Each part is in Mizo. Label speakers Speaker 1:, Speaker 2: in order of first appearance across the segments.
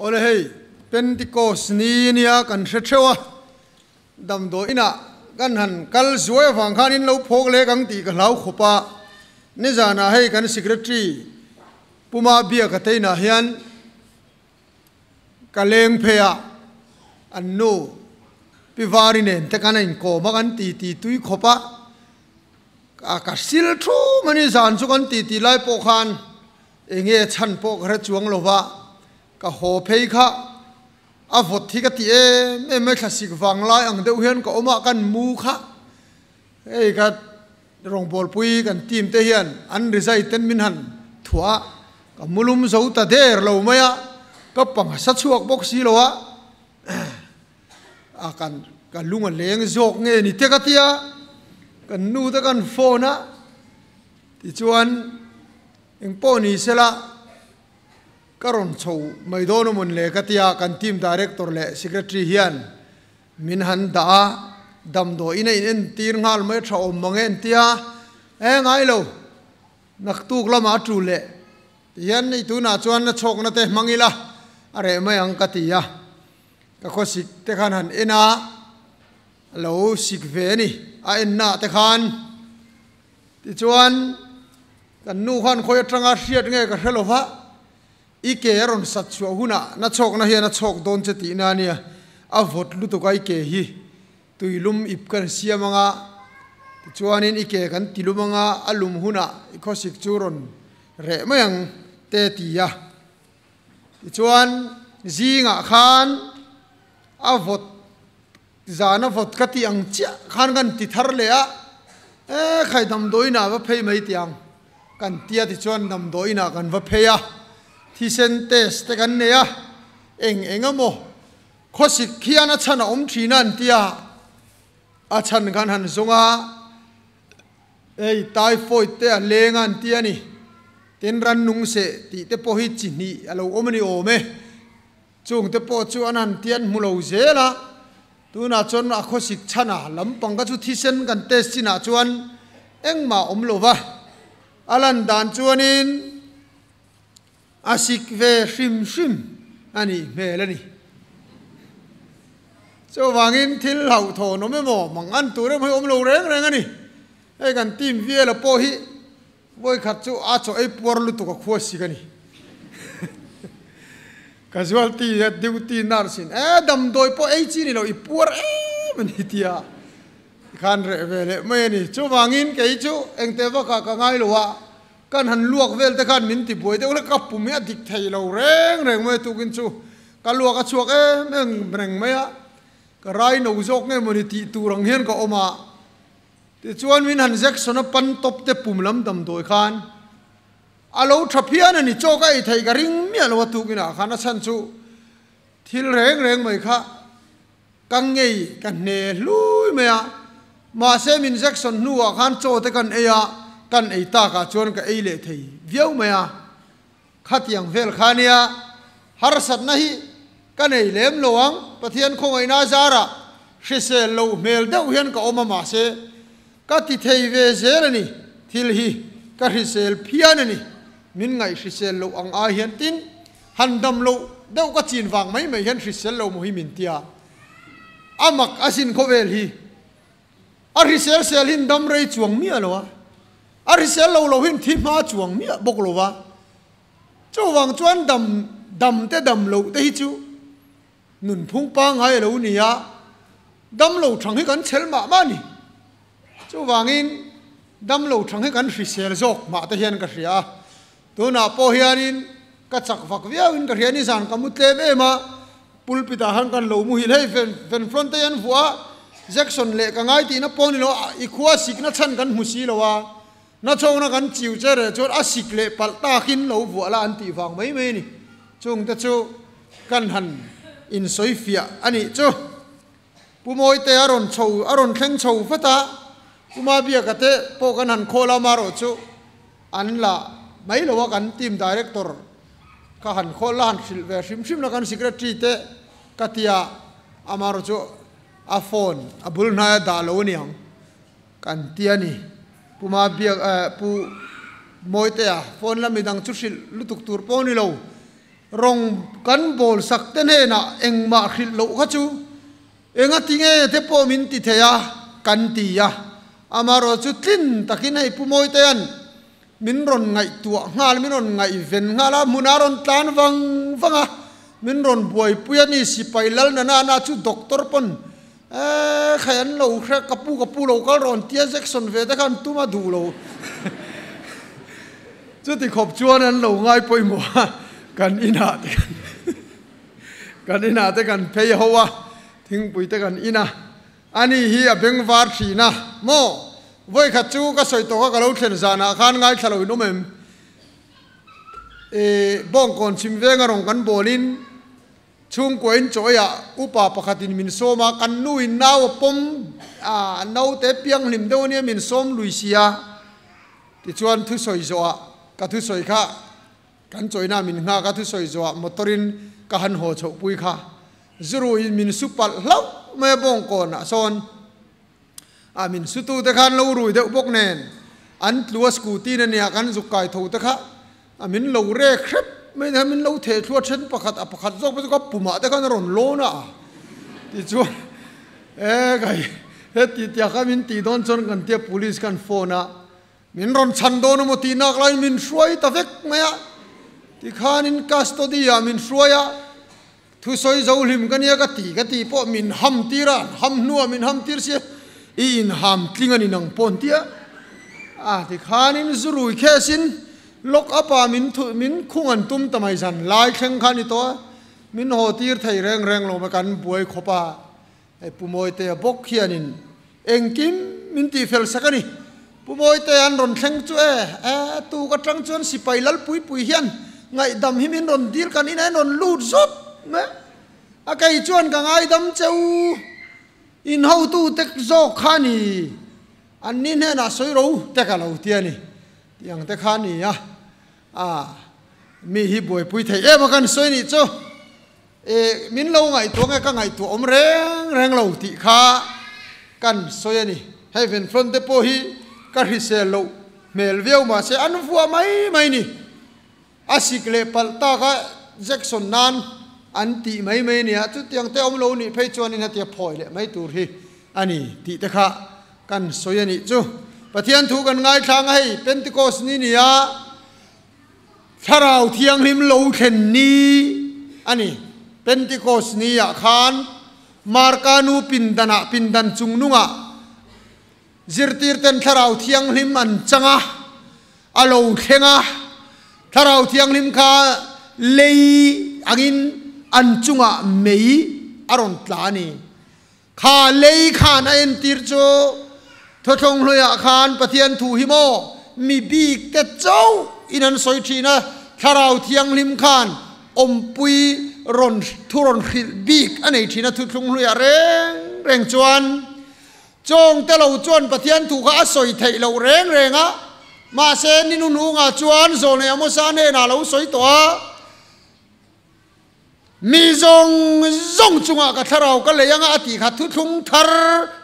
Speaker 1: Awle hei Pentecost ni ania kan hre theuh a, damdawi inah kan han kal zuai avang khan in lo phawk lek ang tih ka hlau khawp a, nizanah hei kan secretary Puma Biaka te inah hian ka leng phei a, an nu Pi Vari nen te kan a inkawm a kan ti ti tui khawp a, ka sil thum a ni zan chu kan ti ti lai pawh khan Enge chhan pawh ka hre chuang lo va, ka haw phei kha a vawt hi ka ti em em mai, thlasik vang lai ang deuh hian ka awm a, kan mu kha hei ka rawngbawlpui kan team te hian an rizai ten min han thuah a, ka mu lum zo ta der lo mai a, ka pang sa chhuak bawk si lo a, a kan ka lung a leng zawk nge ni te ka tia, kan nu te kan phone a. Tichuan, eng pawh ni sela, ka rawn chho mai dawn a mawn le ka tia kan team director leh secretary hian min han dah a, damdawiin a inentir nghal mai tha awm mang e an tia, e ngai lo, naktuk lamah a tul leh tihian i tunah chuan a chhawkna te hmang ila a reh mai ang ka ti a, ka khawsik te khan han en a, a lo sik ve a ni, a ennaah te khan. Tichuan, kan nu khan khawi atanga hriat nge ka hre lo va, i ke a rawn sat chhuah hunah na chhawkna hian a chhawk dawn che tihna a nia, a vawt lutuk a i ke hi tuilum ip kan siam anga, tichuanin i ke kan tilum anga a lum hunah i khawsik chu rawn reh mai ang te ti a. Tichuan, zingah khan a vawt Zana vawt ka tih ang chiah khan kan ti thar leh a, e khai damdawiinah va phei mai tih ang kan tia tichuan damdawiinah kan va phei a, thisen test te kan nei a, eng eng emaw khawsik khian a chhan a awm thin a an tia, a chhan khan han zawng a, hei typhoid te a leng a an tia a ni, tin rannung seh tih te pawh hi chi hnih a lo awm a ni awm e. Chungte pawh chu an han tian hmu lo zel a, tunah chuan a khawsik chhan a, lampang ka chu thisen kan test chinah chuan engmah awm lo va, a lan dan chuanin a sik ve hrim hrim a nih hmel a ni. Chuvangin thil hlauhthawn awm emaw, mang an tur emaw hi awm lo reng reng a ni. Hei kan team Viela pawh hi Vawikhat chu a chaw ei puar lutuk a khua sik a ni. Casualty a duty nurse in e damdawi pawh ei chi ni lo i puar em a ni tia khan reh ve leh mai a ni. Chuvangin kei chu engte vakah ka ngai lo a, kan han luak vel te khan min ti buai deuh hlek ka pum hi a dik thei lo reng reng mai a tukin chu ka luak a chhuak em em reng mai a, ka rai no zawk nge mawni tih tur ang hian ka awm a. Tichuan min han Jackson a pan tawp te pum lam damdawi khan a lo tha phian a ni, chaw ka ei theih ka ring miah lo a tukinah khan a chhan chu thil reng reng mai kha ka ngei ka hne hlui mai a, mahse min Jackson hnuah khan chaw te kan ei a, kan ei takah chuan ka ei leh thei viau mai a, khatiang vel kha nia harsatna hi ka nei lem lo ang, Pathian khawngaihna zarah hrisel loh hmel deuh hian ka awm a mahse ka ti thei ve zel a ni, thil hi ka hrisel phian a ni, min ngaih hrisel loh ang ai hian tin han dam loh deuh ka chin vang mai mai hian hrisel lo maw hi min tia a mak asin khawvel hi. A hrisel sel hin dam rei chuang miah lo a, a hrisel lo lo hin thi hma chuang miah bawk lo va. Chuvang chuan dam dam te dam loh te hi chu nunphung pangngai a lo ni a, dam lo thang hi kan chhel mah mah a ni. Chuvangin dam lo thang hi kan hrisel zawk mah te hian ka hria a, tunah pawh hianin ka chak vak viauin ka hria nizan ka mu tlem em a, Pulpit ah khan kan lo muhil hei ven front te hian vuah a, Jackson leh ka ngai tihna pawh ni lo a, i khua sikna chhan kan hmu si lo a, na chhawkna kan chiu che reh chuan a sik leh palh takin lo vuah la an tih vang mai mai a ni. Chung te chu kan han insawi fiah a nih chu. Pu Mawite a rawn chho a rawn thleng chho vat a, Pu Mabiaka te pawh kan han khawl a, amaherawh chu an la mai lo a, kan team director ka han khawl la han hrilh ve hrim hrim la kan secretary te ka tia, amaherawh chu a phone a bul hnai a dah lo aniang kan ti a ni. Pu Mabiak eh Pu Mawitea phone la midang chu hrilh lutuk tur pawh ni lo. Rawng kan bawl sak te hnenah engmah hrilh loh kha chu enga ti nge te pawh min ti thei a kan ti a. Amaherawh chu tlin takin hei Pu Mawitea'n min rawn ngaihtuah nghal, min rawn ngaihven nghal a, hmunah a rawn tlan vang vang a, min rawn buaipui a ni. Sipai lal nana na chu doctor pawn eh khai an lo hre, ka pu ka pu lo kal rawn tia Jackson ve te khan tum a duh lo. Chuti khawp chuan an lo ngai pawimawh a, kan inah te kan kan inah te kan phei ho a, thingpui te kan in a, ani hi a beng var thin a maw? Vawikhat chu ka sawi tawk a ka lo thlen zanah khan ngaithla lo in awm em? E, bawngkawn chhim venga rawn kan bawlin Chhungkua in chaw eiah upa pakhatin min sawm a, kan nu in nau a pawm a, naute pianghlim deuh ania min sawm lui si a. Tichuan thusawi zawhah ka thusawi kha kan chawina min nghak a, thusawi zawhah motor in ka han haw chhohpui kha zuru in min su palh hlauh mai a bawngkawnah sawn a min sutu te khan lo rui deuh bawk nen an tlu a scooty na nia kan zuk kai tho te kha a min lo rek hrep mai nia min lo theh thluah then pakhat a pakhat zawk pawh chu ka pumah te khan a rawn lawn a tichuan e kai heti tiah kha min tih dawn chuan kan tia police khan phone a min rawn chhan dawn emaw tih nak laiin min hruai ta vek mai a tikhanin custody ah min hruai a. Thusawi zo hlim ka nia ka ti ka ti pawh min ham tir a, an ham hnuah min ham tir sia, i inham tling a ni nang pawh an ti a. A tikhanin zu rui khesin lock up ah min thu min khung an tum ta mai zan lai thleng kha a ni tawh a, min haw tir thei reng reng lo mai kan buai khawp a, hei Pu Mawitea bawk hianin engkim min tih fel sak a ni. Pu Mawitea an rawn thleng chu e, e tuk atang chuan sipai lal pui pui hian ngaihdam hi min rawn dil kan inah in rawn lut zawt mai a, kei chuan ka ngaidam che u, in hotu te zawk kha a ni, an ni hnenah sawi ro te ka lo ti a ni tih ang te kha a ni a, a mi hi buaipui thei em a kan sawi nih chu. E, min lo ngaihtuah nge ka ngaihtuah awm reng reng lo tih kha kan sawi a ni. Hei Venflon te pawh hi ka hrisel loh hmel viau mahse an vuah mai mai ni. A sik leh palh tak a Jackson nan an tih mai mai a ni a, chutiang te awm lo nih phei chuan in hetia phawi leh mai tur hi a ni tih te kha kan sawi a nih chu. Pathian thu kan ngaithlang a hei Pentecost ni nia. Thlarau Thianghlim lo thlen ni a ni. Pentecost ni ah khan Marka nu pindanah pindan chung nungah zirtirten Thlarau Thianghlim an chang a, a lo thleng a. Thlarau Thianghlim kha lei angin an chungah mei a rawn tla a ni. Kha lei khan a entir chu thawthlawng hluiah khan Pathian thu hi maw mi bik te chauh in an sawi thin a, Thlarau Thianghlim khan awmpui rawn thu rawn hrilh bik a nei thin a thuthlung hluiah reng reng chuan chawng te lo chuan Pathian thu kha a sawi theih loh reng reng a, mahse ni hnuhnungah chuan Zawlnei Amosa hnenah a lo sawi tawh a. Mi zawng zawng chungah ka thlarau ka lei anga a tih kha thuthlung thar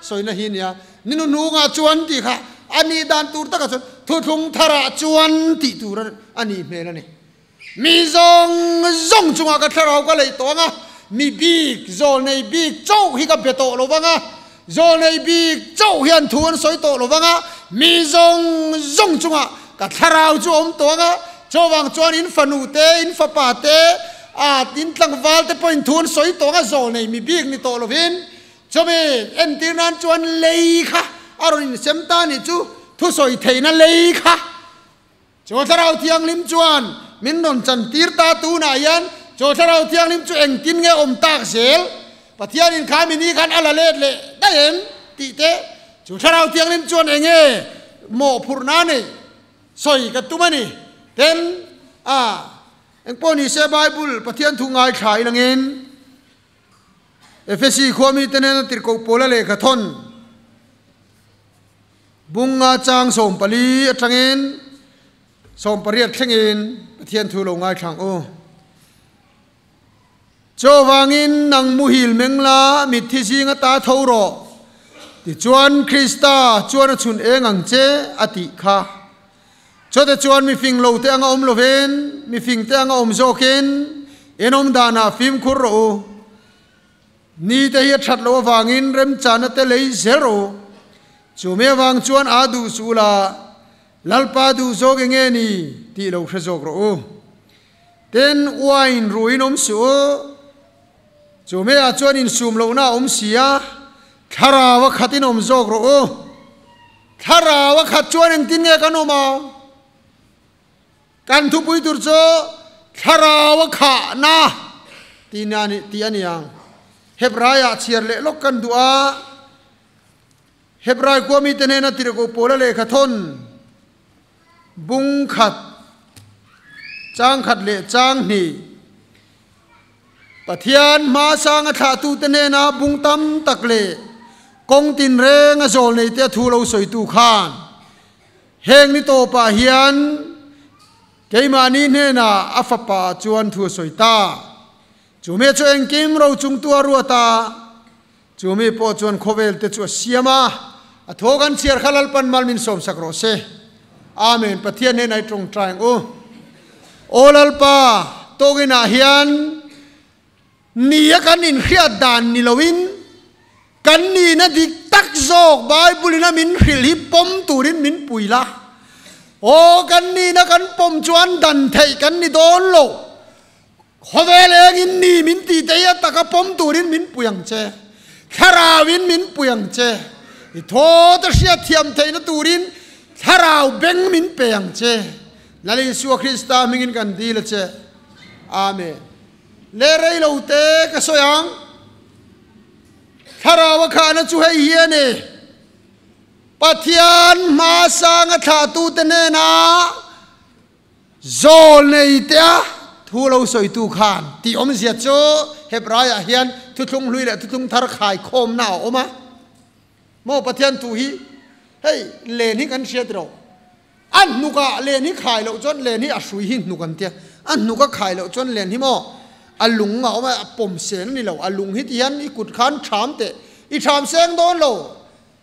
Speaker 1: sawina hi nia. Ni hnuhnungah chuan tih kha a nih dan tur takah chuan thuthlung tharah chuan tih tur a nih hmel a ni. Mi zawng zawng chungah ka thlarau ka lei tawh anga mi bik, zawlnei bik chauh hi ka be tawh lo vanga, zawlnei bik chauh hian thu an sawi tawh lo vanga, mi zawng zawng chungah ka thlarau chu a awm tawh anga, Chuvang chuan in fanu te, in fapa te, a in tlangval te pawhin thu an sawi tawh ang a, zawl nei mi bik ni tawh lovin chumi entir nan chuan lei kha a rawn insem ta nih chu, thusawi theihna lei kha. Chu Thlarau Thianghlim chuan min rawn chantir ta tunah hian chu Thlarau Thianghlim chu engtin nge awm tak zel, Pathianin kha mi ni khan a la let leh daih em tih te, chu Thlarau Thianghlim chuan eng nge mawhphurhna nei? Sawi ka tum a ni. Ten a, engpawh ni se Bible Pathian thu ngaithla i langin Efesi khua mite nena tirhkoh pawla lehkha thawn bunga chang 14 atangin 18 thlengin Pathian thu lo ngaithla ang u. Chuvangin nang muhil meng la, mitthi zing ata tho rawh. Tichuan Krista chuan a chhun eng ang che a tih kha. Chawte chuan mifing lo te anga awm lovin, mifing te anga awm zawkin. In awm danah fimkhur rawh u. Ni te hi a that loh avangin remchana te lei zel rawh u. Chumi avang chuan aa duh suh ula, Lalpa duh zawk eng nge ni tih lo hre zawk rawh u. Tin, uain ruin awm suh u. Chumi ah chuan insum lohna a awm si a, thlarau a khatin awm zawk rawh u. Thlarau a khat chuan engtin nge kan awm ang? Kan thupui tur chu thlarau a khahna tih a ni ang. Hebraiah chhiar leh lawk kan duh a, Hebrai khua mite hnena tirhkoh Paula lehkha thawn bung khat, chang khat leh chang hnih, Pathian hmasanga thlahtute hnena bung tam tak leh kawng tinrenga zawl neite a thu lo sawitu khan Heng ni tawpah hian keimahni hnenah a fapa chuan thu a sawi ta. Chumi chu engkim rochungtu a ruat a, chumi pawh chuan khawvel te chu a siam a, a thaw kan chhiar kha Lalpan mal min sawmsak rawh se. Amen. Pathian hnenah i tawngtai ang u. Aw Lalpa, tawkinah hian Nia kan inhriat dan ni loin kan nihna dik tak zawk Bible in a min hrilh hi pawm turin min pui la. Aw kan nihna kan pawm chuan dan theih kan ni dawn lo. Khawvel engin ni min tih te hi a taka pawm turin min pui ang che. Thlarau in min pui ang che. I thaw te hriat thiam theihna turin thlarau beng min pe ang che. Lal Isua Krista hmingin kan dil a che. Amen. Le rei lo te ka sawi ang. Thlarau a khahna chu hei hi a ni. Pathian hmasanga thlahtute hnena zawl nei tea thu lo sawitu khan tih awmzia chu Hebraiah hian thuthlung hlui leh thuthlung thar khaikhawmna a awm a. Maw Pathian thu hi hei len hi kan hriat ro. A hnukah len hi khai loh chuan len hi a hrui hi hnuk an tia. A hnuk a khai loh chuan len hi maw a lung a awm a, a pawm seng a ni lo. A lung hi ti hian i kut khan ṭham teh. I ṭham seng dawn lo.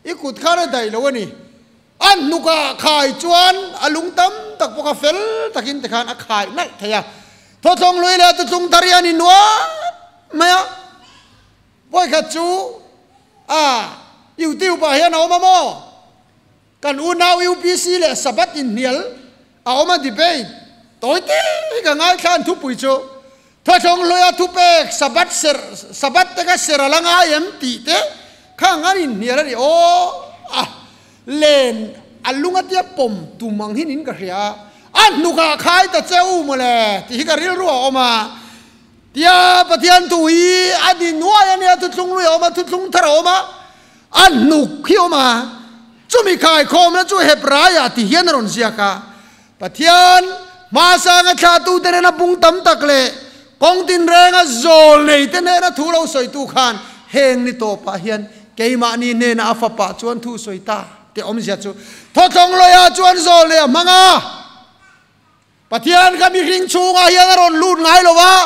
Speaker 1: I kut khan a daih lo a ni. A hnukah khai chuan a lung tam tak pawh kha fel takin tikhan a khai nalh thei a. Thawthlawng lui leh tutlung thar hi an innuam mai a. Vawikhat chu a YouTube ah hian a awm a maw? Kan unau UPC leh Sabbath inhnial a awm a debate tawi te hi ka ngaithla an thupui chu Thawthlawng hlawia thupek Sabbath serh Sabbath te kha serh a la ngai em tih te khang an inhnial a ni aw a len a lung a tia pawm tum ang hin in ka hria a a hnukah khai ta che u mawle tih hi ka rilru a awm a tia Pathian thu hi a ni nuai a nia thuthlung lui a awm a thuthlung thar a awm a A hnuk hi awm a, chumi khaikhawmna chu Hebraiah ti hian a rawn ziak a, Pathian hmasanga thlahtute nena bung tam tak leh kawng tinrenga zawl neite hnena thu lo sawitu khan heng ni tawpah hian keimahni hnena a fapa chuan thu sawi ta tih awmzia chu thawthlawng lawia chuan zawl nei a hmang a. Pathian kha mihring chhungah hian a rawn lut ngai lo a,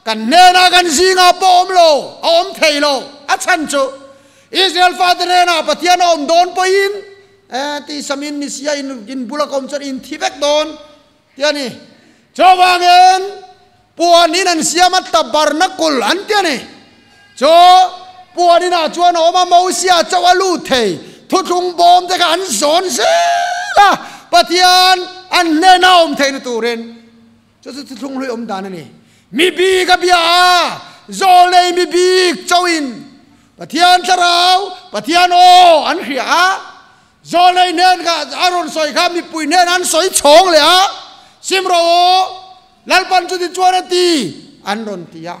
Speaker 1: kan hnenah kan zingah pawh awm lo, a awm thei lo. A chhan chu Israel fate hnenah Pathian a awm dawn pawhin, Eh, ti samin ni sia in in bula ka awm chuan in thi vek dawn ti a ni. Chuvangin puanin an siam a tabernacle an ti a ni. Chu puaninah chuan a awm a, Mosia chauh a lut thei. Thuthlung bawm te kha an zawn zel a, Pathian an hnena awm theihna turin. Chu chu thuthlung hlui awm dan a ni. Mi bik a bia a, zawl nei mi bik chauhin Pathian thlarau, Pathian aw an hria a, zawl nei hnen kha a rawn sawi kha mipui hnen an sawi chhawng leh a, Sim rawh aw, Lalpan chuti chuan a ti, an rawn ti a.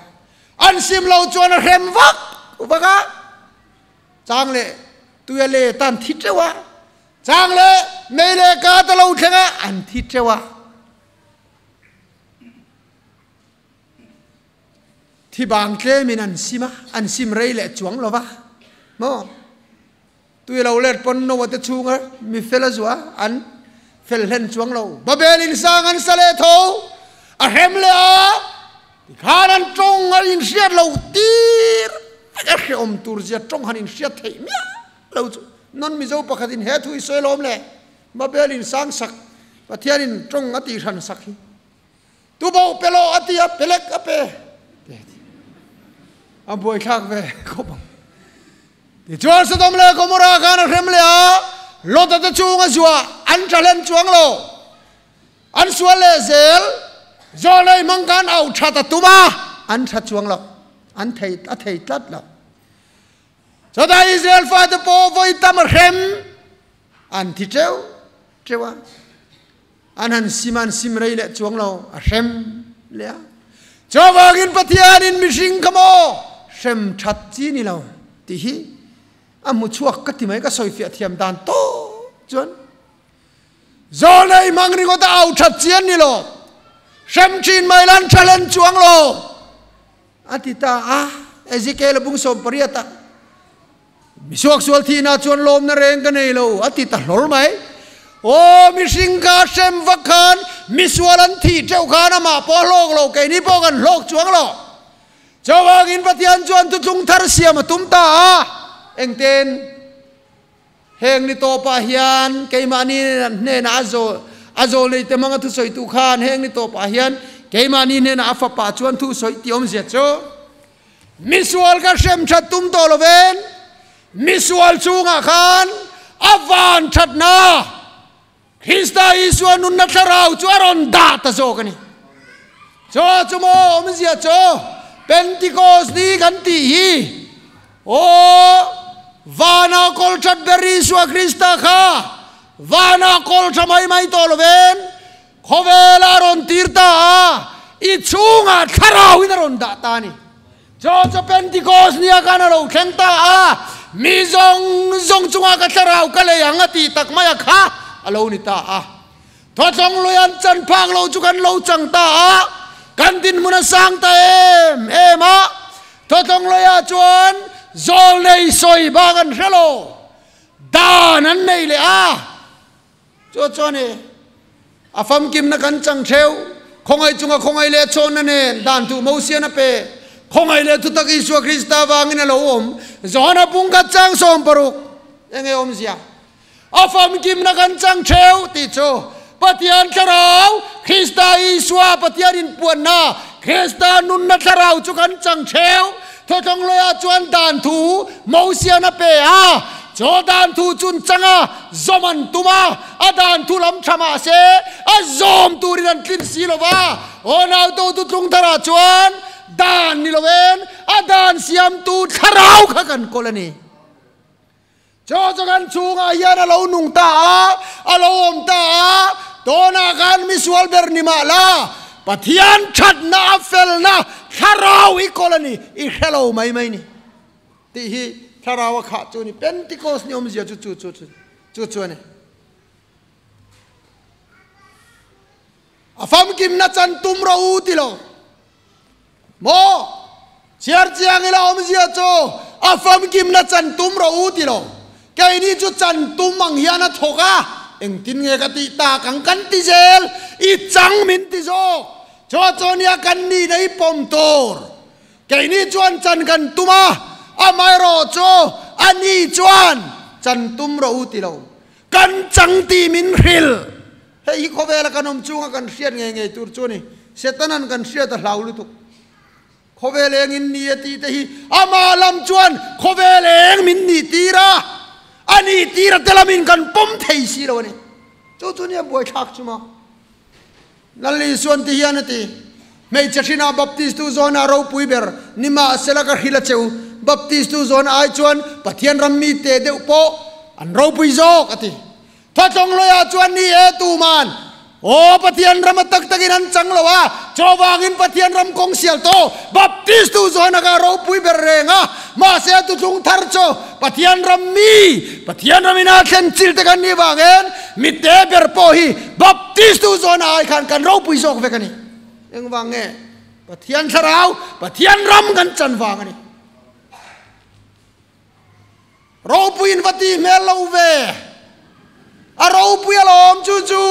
Speaker 1: An sim lo chuan a hrem vak vak a, chang leh tuia let an thi teuh a, chang leh mei leh ka ta lo thleng a, an thi teuh a. Thi bang tlemin an sim a, an sim rei leh chuang lo va, maw? Tui lo let pawn Noah te chhunga mi fel a zuah an fel hlen chuang lo. Babel in sang an sa leh tho, a hrem leh a, tikhan an tawng a inhriat lo tir vek a hrehawm tur zia tawng han inhriat theih miah lo chu non Mizo pakhat in he thu i sawi lawm le Babel in sang sak Pathian in tawng a tih hran sak hi. Tuboh pe law a ti a, pelek a pe. A buaithlak ve khawp ang. Tichuan Sodom leh Gomorrah khan a hrem leh a, Lota te chunga zuah an tla hlen chuang lo. An sual leh zel, Zawlnei hmang khan auh that a tum a, an tha chuang lo, an thei a thei tlat lo. Chutah Israel fate pawh vawi tam a hrem, an thi teuh teuh a. An han sim a, an sim rei leh chuang lo, a hrem leh a. Chuvangin Pathianin mihring kha maw hrem that chi ni lo tih hi a hmu chhuak ka ti mai, ka sawifiah thiam dan tawp chuan. Zawlnei hmang ringawt a au that chian ni lo, hrem thin mai lan tha hlen chuang lo, a ti ta a. Ezekiel a bung 18 ah, Misuaksual thihna chuan lawmna reng ka nei lo, a ti ta hlawl mai. Aw, mihring kha hrem vak khan misual an thih teuh khan amah pawh a hlawk lo, keini pawh kan hlawk chuang lo. Chuvangin Pathian chuan thutlung thar siam a tum ta a, engtin? Heng ni tawpah hian keimahni hnenah a zawl, a zawlneite hmanga thusawitu khan heng ni tawpah hian keimahni hnenah a fapa chuan thusawi tih awmzia chu misual ka hrem that tum tawh lovin misual chungah khan a van thatna Krista Isua nunna thlarau chu a rawn dah ta zawk a ni. Chaw chu maw awmzia chu Pentecost ni kan tih hi aw vana kawl that ber Isua Krista kha vana kawl tha mai mai tawh lovin khawvela a rawn tir ta a, i chhungah thlarauin a rawn dah ta a ni. Chaw chu Pentecost nia khan a lo thleng ta a, mi zawng zawng chungah ka thlarau ka lei ang a tih tak mai a kha a lo ni ta a. Thawtlawng lui an chan phak lo chu kan lo chang ta a, kan dinhmun a sang ta em em a. Thawtlawng luiah chuan zawl nei sawi bak an hre lo, dan an nei leh a. Chu chuan i a famkimna kan chang theu, khawngaih chunga khawngaih leh chhawnna nen dan duh Mosian a pe. Khawngaih leh thutak Isua Krista vangin a lo awm. Johana pung khat chang 60 enge awmzia? A famkimna kan chang theu tih chu Pathian Thlarau, Krista Isua Pathian inpuanna, Krista nunna Thlarau chu kan chang theu. Thawtlawng loiah chuan dan thu Mosian a pe a, chaw dan thu chun changa zawm an tum a, a dan thu lam tha mah se a zawm turin an tlin si lo va. Aw nauto tu tlung tharah chuan dan ni loin a dan siamtu thlarau kha kan kawl a ni. Chaw chu kan chhungah hian a lo nung ta a, a lo awm ta a, tawnah khan misual ber ni mah la, Pathian thatna a felna thlarau i kawl a ni, i hre lo mai mai ni tih hi thlarau a khah chu a ni. Pentecost ni awmzia chu chu chu chu chu a ni. A famkimna chan tum rawh u ti lo. Maw? Chhiar chiang ila awmzia chu a famkimna chan tum rawh u ti lo. Keini chu chan tum ang hian a thawk a, engtin nge ka tih tak ang kan ti zel, i chang min ti zawk. Chaw chaw nia kan nihna i pawm tur. Keini chuan chan kan tum a, amaherawh chu a ni chuan chan tum rawh u ti lo. Kan chang tih min hrilh. Hei hi khawvela kan awm chunga kan hriat ngei ngei tur chu a ni. Setanan kan hriat a hlau lutuk. Khawvel eng in ni a tih te hi ama lam chuan khawvel eng min nih tir a, a nih tir a te lamin kan pawm thei si lo a ni. Chu chu nia buaithlak chu maw? Lal Isuan ti hian a ti, Hmeichhe hrinah Baptistu zawnah ropui ber nimahsela ka hrilh a cheu, Baptistu zawn ai chuan Pathian ram mite deuh pawh an ropui zawk a ti. Thatlawng loiah chuan ni e tuman aw Pathian ram a tak takin an chang lo a, chuvangin Pathian ram kawng sial tawh Baptist tu zawn aka ropui ber reng a, mahse a tutlung thar chu Pathian ram mi Pathian ram ina thlen chil te kan nih vangin mite ber pawh hi Baptist tu zawn ai khan kan ropui zawk vek a ni. Engvang nge? Pathian thlarau Pathian ram kan chan vang a ni. Ropui in va ti hmel lo ve. A ropui alawm chu chu.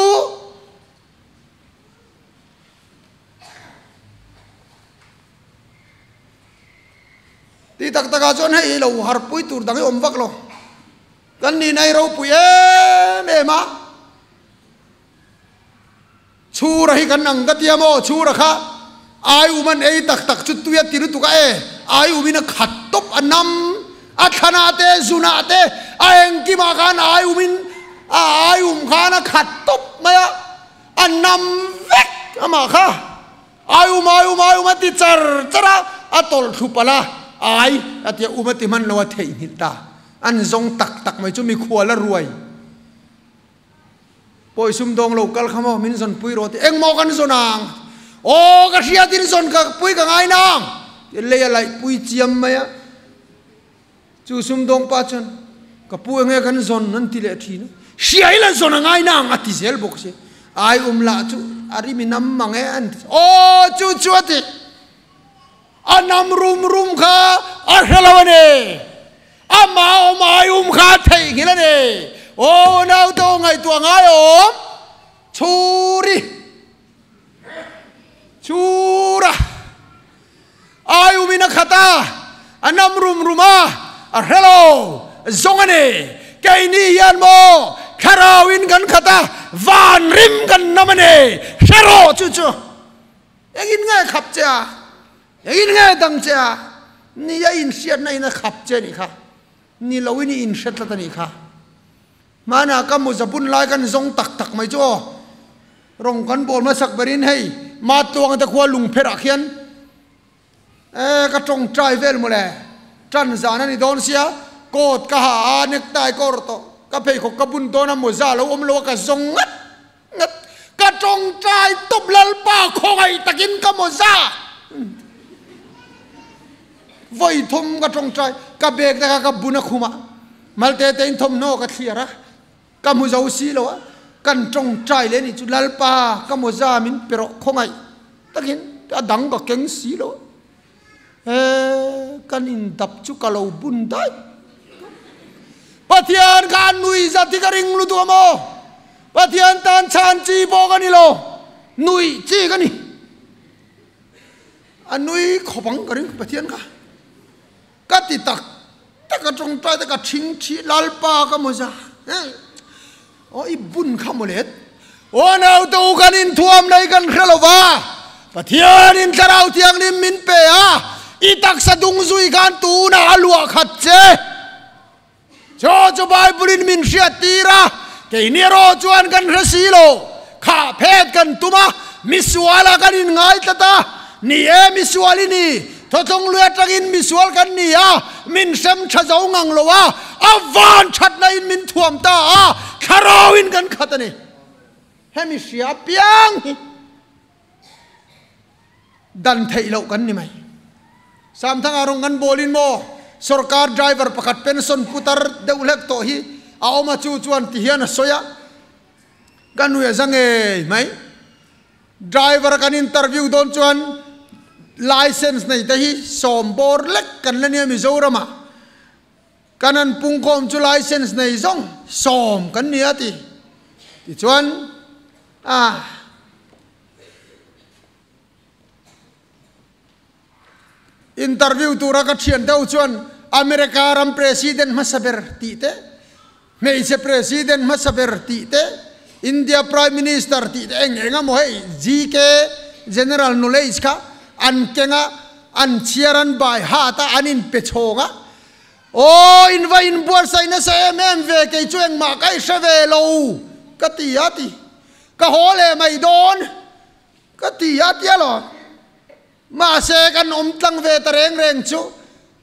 Speaker 1: Ti tak takah chuan hei lo harpui tur dang hi awm vak lo. Kan nihna hi ropui em em a. Chhura hi kan ang ka tia maw? Chhura kha. Ai um an ei tak tak chu tui a ti lutuk a e, ai umin a khat tawp a nam a thlanah te zunah te a engkimah khan ai umin a ai um khan a khat tawp mai a, a nam vek amah kha. Ai um ai um ai um a ti char char a, a tawlh thlu palh a, ai a ti a um a ti hman lo a theihnghilh ta. An zawng tak tak mai chu mikhual a ruai. Pawi sumdawng lo kal kha maw min zawn pui rawh ti engmaw kan zawn ang aw ka hriat in zawn ka pui ka ngai nang ti lei a laih pui chiam mai a chu sumdawng pa chuan ka pu enge kan zawn an ti leh thin a hria ila zawn a ngai nang a ti zel bawk si ai um lah chu a rim in am mang e an ti aw chu chu a ti a nam rum rum kha a hre lo a ni. Amah awm ai um kha a theihnghilh a ni. Aw naute aw ngaihtuah ngai awm chhuri chhura ai umin a khat a, a nam rum rum a, a hre lo zawng a ni. Keini hian maw thlarauin kan khat a, van rim kan nam a ni. Hre rawh chu chu engin nge khap che a? Engin nge dang che a? Ni a inhriatna in a khap che a nih kha. Ni loin i inhre tlat a nih kha. Hmanah ka mawza bun lai kan zawng tak tak mai chu aw. Rawng kan bawl hmasak berin hei Matluanga te khua lungpherah khian e ka tawngtai vel mawle. Tan zan a ni dawn sia, coat ka ha a, necktie ka awrh tawh, ka pheikhawk ka bun dawn a, mawza lo awm lo a ka zawng ngat. Ka tawngtai tawp Lalpa khawngaih takin ka mawza vawi thum ka tawngtai ka bag te kha ka bun a khum a malte te in thawmhnaw ka thliar a ka hmu zo si lo a kan tawngtai leh nih chu Lalpa ka mawza min pe rawh khawngaih takin a dang ka keng si lo a he kan indap chu ka lo bun daih Pathian kha an nui zat hi ka ring lutuk a maw? Pathian tan chhan chi pawh ka ni lo, nuih chi ka ni. A nui khawp ang ka ring Pathian kha. Ka ti tak tak a tawngtai te ka thing thi Lalpa ka mawza. Aw i bun kha maw let. Aw naute u kan inthuam nei kan hre lo va, Pathian in Thlarau Thianghlim min pe a, i taksa dung zui khan tunah a luah khat che. Chaw chu Bible in min hriat tir a, keini erawh chuan kan hre si lo. Khah phet kan tum a, misual ah kan in ngai tlat a. Ni e, misual i ni, thawtlawng lui atangin misual kan ni a, min hrem tha zo ngang lo a, a van thatna in min thuam ta a, thlarau in kan khat a ni. Hemi hria apiang hi dan theih loh kan ni mai. Samthanga rawng kan bawlin maw sorkar driver pakhat pension putar deuh hlek tawh hi a awm a chu chuan ti hian a sawi a, ka nuih a za ngei mai. Driver kan interview dawn chuan license nei te hi sawm bawr lek kan la nia Mizoramah. Kan an pungkhawm chu license nei zawng sawm kan ni a ti. Tichuan a. Interview tura ka thian deuh chuan America ram president hmasa ber tih te, hmeichhe president hmasa ber tih te, India prime minister tih te eng eng emaw hei GK general knowledge kha an keng a, an chhiar an bai hat a, an inpe chhawng a. Aw in va inbuatsaih nasa em em ve kei chu engmah ka i hre ve lo ka ti a ti. Ka haw leh mai dawn. Ka ti a tia lo. Mahse kan awm tlang ve ta reng reng chu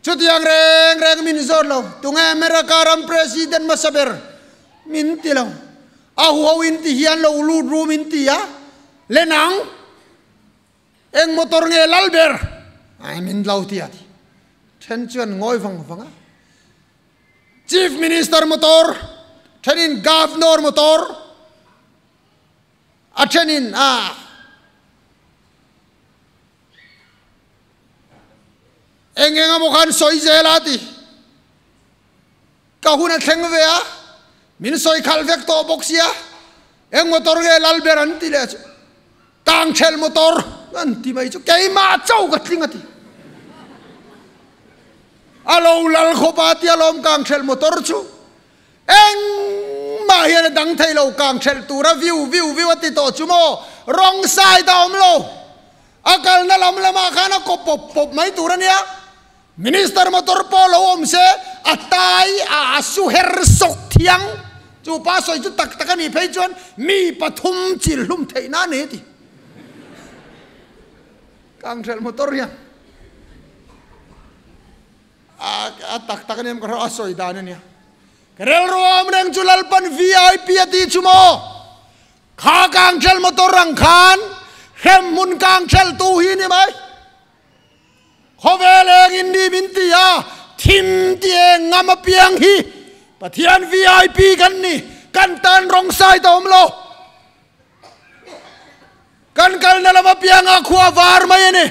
Speaker 1: chutiang reng reng min zawt lo. Tunge America ram President hmasa ber min ti lo. A huho in ti hian lo lut ru min ti a. Le nang eng motor nge lal ber? Ai min lo ti a ti. Then chuan ngawi vang vang a. Chief Minister motor, thenin Governor motor. A thenin a eng eng emaw khan sawi zel a ti. Ka hun a thleng ve a, min sawi khalh vek tawh bawk sia, eng motor nge lal ber an ti leh chu, kangthelh motor an ti mai chu keimah chauh ka tling a ti. A lo lal khawp a tia lawm kangthelh motor chu. Engmah hian a dang thei lo, kang hrelh tura viu viu viu a ti tawh chu maw? Wrong side a awm lo. A kalna lam lamah khan a kaw pawp pawp mai tur a nia. Minister motor pawh lo awm se, a tai a a su her sawk thiang. Chu pa sawi chu tak tak a nih phei chuan mi pathum chil hlum theih na a ni ti. Kanghrelh motor hian a tak tak a nia ka hre a sawi dan a nia. Ka rilru awm reng chu Lalpan VIP a tih chu maw? Kha kanghrelh motor ang khan hremhmun kanghrelh tu hi ni mai. Khawvel eng in ni min ti a, thim ti eng ngam apiang hi Pathian VIP kan ni, kan tan rawng sai ta awm lo. Kan kalna lam apianga khua var mai a ni.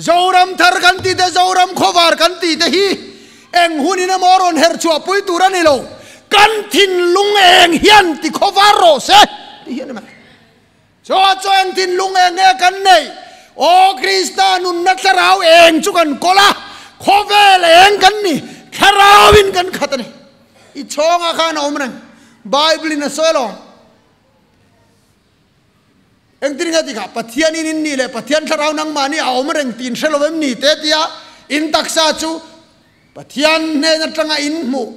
Speaker 1: Zoram thar kan ti te, Zoram khawvar kan ti te hi eng hunin emaw rawn herh chhuah pui tur a ni lo. Kan thinlung eng hian ti khawvar rawh se ti hi a ni mai. Chaw chaw eng thinlung eng nge kan neih? Aw Krista nunna thlarau eng chu kan kawl a, khawvel eng kan ni, thlarauin kan khat a ni. I chhawngah khan a awm reng. Bible in a sawi alawm. Engtin nge tikah Pathianin in nih leh Pathian thlarau nangmahni a awm reng tih in hre lo em ni te tia in taksa chu Pathian hnen atanga in hmuh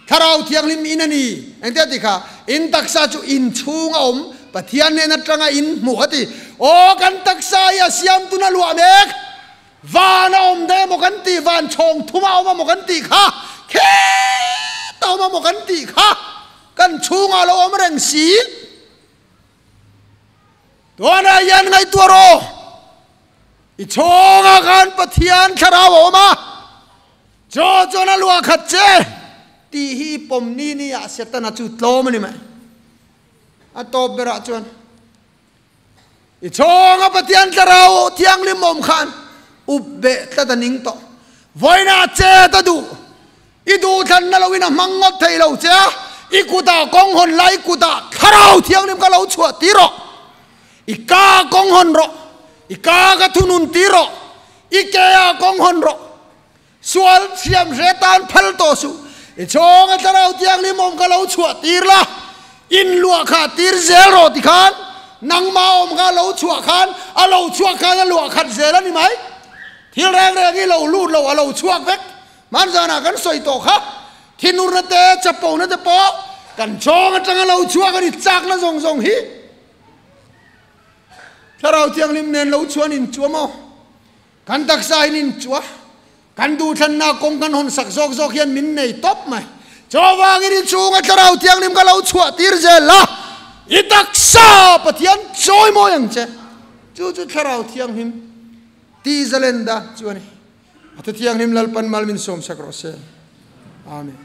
Speaker 1: thlarau thianghlim in a ni. Engtia ti kha in taksa chu in chhung a awm Pathian hnen atanga in hmuh a ti. Aw kan taksa hi a siam tuna luah mek van a awm daih emaw kan tih van chhawng thum a awm emaw kan tih kha khet a awm emaw kan tih kha kan chhungah lo awm reng si. Tunah hian ngaihtuah rawh, i chhawngah khan Pathian thlarau a awm a, chaw chuan a luah khat che tih hi i pawm ni ni ah Setana chu tlawm a ni mai. A tawp berah chuan i chhawnga Pathian thlarau thianghlim awm khan up beh tlat a ning tawh. Vawiinah chet a duh. I duhthlanna loin a hmang ngawt thei lo che a, i kutah kawng hawn la, i kutah thlarau thianghlim ka lo chhuah tir rawh, i ka kawng hawn rawh, i ka ka thunun tir rawh, i ke ah kawng hawn rawh, sual thiam hre tan phal tawh suh, i chhawnga thlarau thianghlim awm ka lo chhuah tir la, in luah kha tir zel rawh tikhan nangmah awm kha lo chhuah khan a lo chhuak khan a luah khat zel a ni mai. Thil reng reng hi lo lut lo a lo chhuak vek. Hmanzanah kan sawi tawh kha, thinurna te, chapona te pawh kan chawng atanga lo chhuak a ni, chakna zawng zawng hi Thlarau Thianghlim nen lo chuan inchua maw? Kan taksa in inchua, kan duhthlanna kawng kan hawn sak zawk zawk hian min nei tawp mai. Chuvangin i chhunga Thlarau Thianghlim ka lo chhuah tir zel la, i taksa Pathian chawi mawi ang che. Chu chu Thlarau Thianghlim tih zalenda chu a ni. A thu thianghlim Lalpan mal min sawmsak rawh se. Amen.